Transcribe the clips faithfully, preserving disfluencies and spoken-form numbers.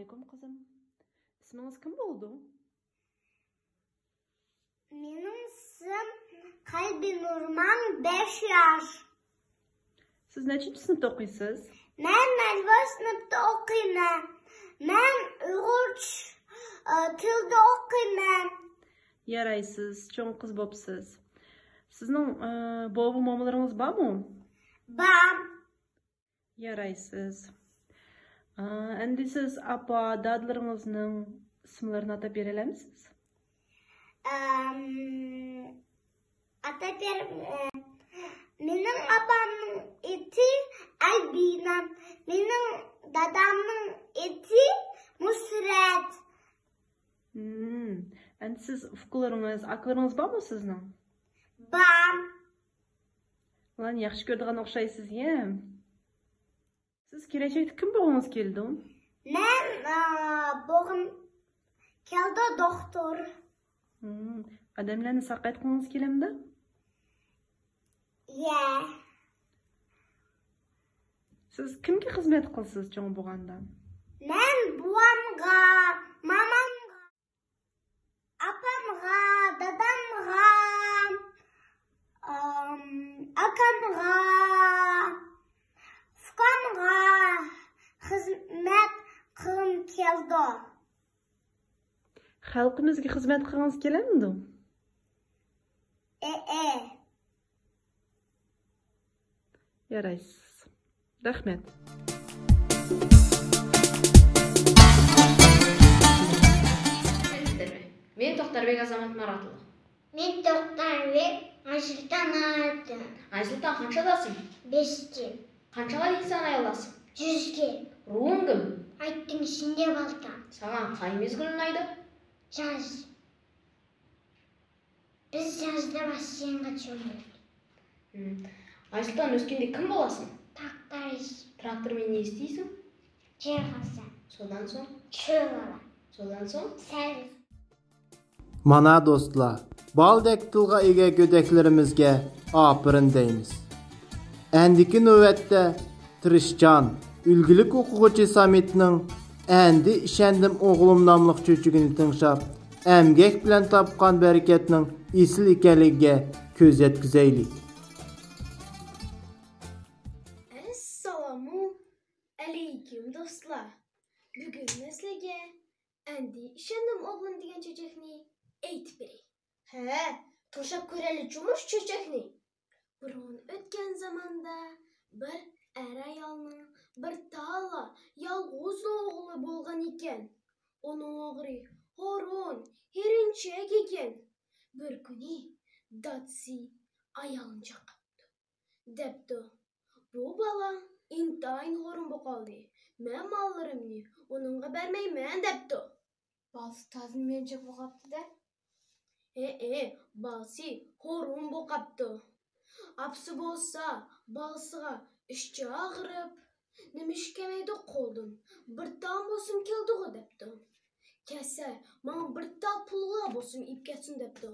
ئەسسالامۇئەلەيكۇم قىزىم. ئىسمىڭىز كىم بولىدۇ؟ مېنىڭ ئىسمىم قەلبى نۇرمان، بەش ياش. سىز نەچچىنچى سىنىپتا ئوقۇيسىز؟ مەن نەچچىنچى سىنىپتا ئوقۇيمەن. مەن ئۇيغۇرچە، ئە، تىلدا ئوقۇيمەن. يارايسىز، چوڭ قىز بوپسىز. سىزنىڭ، ئە، بوۋا مومىلىرىڭىز بارمۇ؟ بار. يارايسىز. ئە، ئەمدى سىز ئاپا، دادىلىرىڭىزنىڭ ئىسىملىرىنى ئاتاپ بېرەلەمسىز؟ ئەم، ئاتاپ بېرىپ، ئە، مېنىڭ ئاپامنىڭ ئېتى ئەلبىنا، مېنىڭ دادامنىڭ ئېتى مۇسرەت. ھىم، ئەمدى سىز ئۇكىلىرىڭىز، ئاكىلىرىڭىز بارمۇ سىزنىڭ؟ بار. ئۇلارنى ياخشى كۆرىدىغان ئوخشايسىز يا. سىز كېلەچەكتە كىم بولغۇڭىز كېلىدۇ؟ مەن، ئا، بولغۇم كەلدى دوختۇر. ھىم، ئادەملەرنى ساقايتقۇڭىز كېلەمدۇ؟ يە. سىز كىمگە خىزمەت قىلىسىز چوڭ بولغاندا؟ مەن بوۋامغا، مامامغا، ئاپامغا، دادامغا، ئام، ئاكامغا، ئۇكامغا خىزمەت قىلغۇم كەلدى. خەلقىمىزگە خىزمەت قىلغىڭىز كېلەمدۇ؟ ئېئە. يارايسىز. رەھمەت. مېنىڭ ئاتىم توختاربېك ئازامات مۇراتلىق. مەن توختاربېك ئايسۇلتان ئايالىم. ئايسۇلتان، قانچە ئالاسىڭ؟ بەشكە. قانچىغا دېگەن سان ئاياللارسىڭ؟ يۈزگە. روھۇڭ گۈل. ئايتتىڭ شۇنداق بالتا. ساڭا قايسى مەزگىل ئۇنايدۇ؟ ياز. بىز يازدا باشلىغانغا چوڭ بولدۇق. ھىم. ئايسۇلتان، ئۆسكەندە كىم بولاسىڭ؟ تراكتورىست. تراكتور مىنىپ نېمە ئىستەيسىڭ؟ جىرغاسا. سودان سوڭ؟ چۆل ئالا. سودان سوڭ؟ سەۋزە. مانا دوستلار، بالىدەك تىلغا ئىگە گۆدەكلىرىمىزگە ئاپىرىن دەيمىز. ئەندىكى نۆۋەتتە تىرىشچان، ئۈلگىلىك ئوقۇغۇچى سامىتنىڭ ئەندى ئىشەندىم ئوغلۇم ناملىق چۆچىكىنى تىڭشاپ، ئەمگەك بىلەن تاپقان بەرىكەتنىڭ ئېسىل ئىكەنلىكىگە كۆز يەتكۈزەيلى. ئەسسالامۇ ئەلەيكۇم دوستلار. بۈگۈن مەن سىلەرگە ئەندى ئىشەندىم ئوغلۇم دېگەن چۆچەكنى ئېيتىپ بېرەي. ھە، تىڭشاپ كۆرەيلى جۇمۇ شۇ چۆچەكنى. بۇرۇن ئۆتكەن زاماندا بىر ئەر-ئايالنىڭ بىر تاللا يالغۇز ئوغلى بولغان ئىكەن. ئۇنىڭ ئوغرى ھورۇن، ھېرىنچەك ئىكەن. بىر كۈنى دادىسى ئايالىنى چاقىرىپتۇ. دەپتۇ، بۇ بالا ئىنتايىن ھورۇن بولۇپ قالدى. مەن ماللىرىمنى ئۇنىڭغا بەرمەيمەن، دەپتۇ. بالىسى تازا نېمەنچە بولۇپ قاپتۇ-دە؟ ھېئە، بالىسى ھورۇن بولۇپ قاپتۇ. ئاپىسى بولسا بالىسىغا ئىچى ئاغرىپ، نېمە ئىش كەلمەيدۇ قولدىن؟ بىر تال بولسىمۇ كېلىدىغۇ، دەپتۇ. كەلسە، ماڭا بىر تال پۇللا بولسىمۇ ئېلىپ كەلسۇن، دەپتۇ.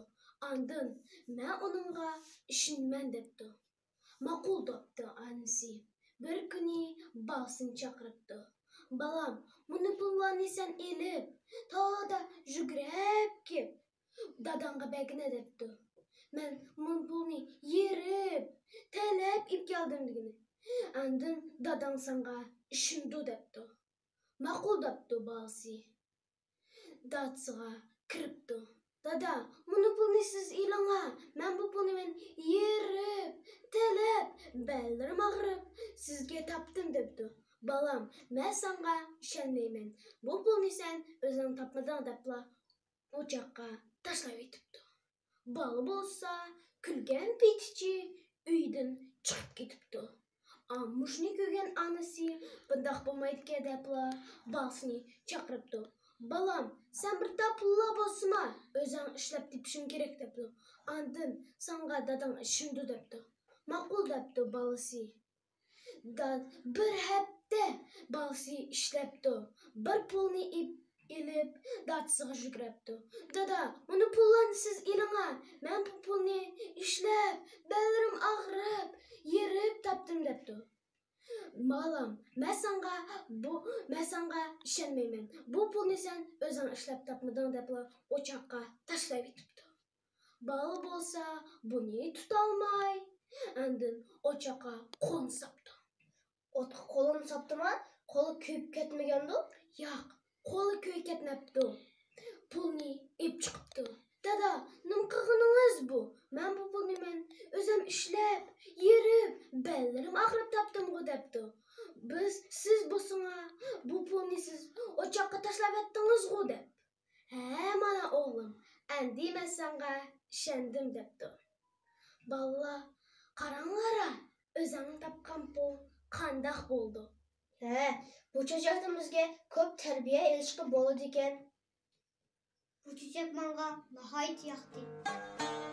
ئاندىن مەن ئۇنىڭغا ئىشىنىمەن، دەپتۇ. ماقۇل، دەپتۇ ئانىسى. بىر كۈنى بالىسىنى چاقىرىپتۇ. بالام، مۇنۇ پۇللارنى سەن ئېلىپ، تالادا يۈگۈرۈپ كېلىپ، داداڭغا بەرگىنە، دەپتۇ. مەن مۇنۇ پۇلنى يېرىپ، تەلەپ ئېلىپ كەلدىم، دېگىنى. ئاندىن داداڭ ساڭا ئىشىنىدۇ، دەپتۇ. ماقۇل، دەپتۇ بالىسى. دادىسىغا كىرىپتۇ. دادا، مۇنۇ پۇلنى سىز ئېلىڭا، مەن بۇ پۇلنى مەن يېرىپ، تەلەپ، بەللىرىم ئاغرىپ، سىزگە تاپتىم، دەپتۇ. بالام، مەن ساڭا ئىشەنمەيمەن. بۇ پۇلنى سەن ئۆزۈڭ تاپمىدىڭ، دەپلا ئوچاققا تاشلاۋېتىپتۇ. بالا بولسا كۈلگەن پېتىچە ئۆيدىن چىقىپ كېتىپتۇ. ئا، مۇشۇنى كۆرگەن ئانىسى بۇنداق بولمايدىكەن دەپلا بالىسىنى چاقىرىپتۇ. بالام، سەن بىر تال پۇللا بولسىما ئۆزۈڭ ئىشلەپ تېپىشىڭ كېرەك، دەپتۇ. ئاندىن ساڭا داداڭ ئىشىنىدۇ، دەپتۇ. ماقۇل، دەپتۇ بالىسى. دا-، بىر ھەپتە بالىسى ئىشلەپتۇ. بىر پۇلنى ئېپ-، ئېلىپ، دادىسىغا يۈگۈرۈپتۇ. دادا، مۇنۇ پۇللارنى سىز ئېلىڭا، مەن بۇ پۇلنى ئىشلەپ، بەللىرىم ئاغرىپ، يېرىپ تاپتىم، دەپتۇ. بالام، مەن ساڭا بۇ، مەن ساڭا ئىشەنمەيمەن. بۇ پۇلنى سەن ئۆزۈڭ ئىشلەپ تاپمىدىڭ دەپلا ئوچاققا تاشلاۋېتىپتۇ. بالا بولسا بۇنى تۇتالماي، ئاندىن ئوچاققا قولىنى ساپتۇ. ئوتقا قولىنى ساپتىما؟ قولى كۆيۈپ كەتمىگەندۇ؟ ياق، قولى كۆيۈپ كەتمەپتۇ. پۇلنى ئېلىپ چىقىپتۇ. دادا، نېمە قىلغىنىڭىز بۇ؟ مەن بۇ پۇلنى مەن ئۆزۈم ئىشلەپ، يېرىپ، بەللىرىم ئاغرىپ تاپتىمغۇ دەپتۇ. بىز، سىز بولسىڭا، بۇ پۇلنى سىز ئوچاققا تاشلاۋەتتىڭىزغۇ دەپ. ھە، مانا ئوغلۇم، ئەمدى مەن ساڭا ئىشەندىم دەپتۇ. بالىلار، قاراڭلارا، ئۆزۈڭ تاپقان پۇل قانداق بولىدۇ؟ ھە، بۇ چۆچەكتىن بىزگە كۆپ تەربىيە ئېلىشقا بولىدىكەن. بۇ چۆچەك ماڭا ناھايىتى ياقتى.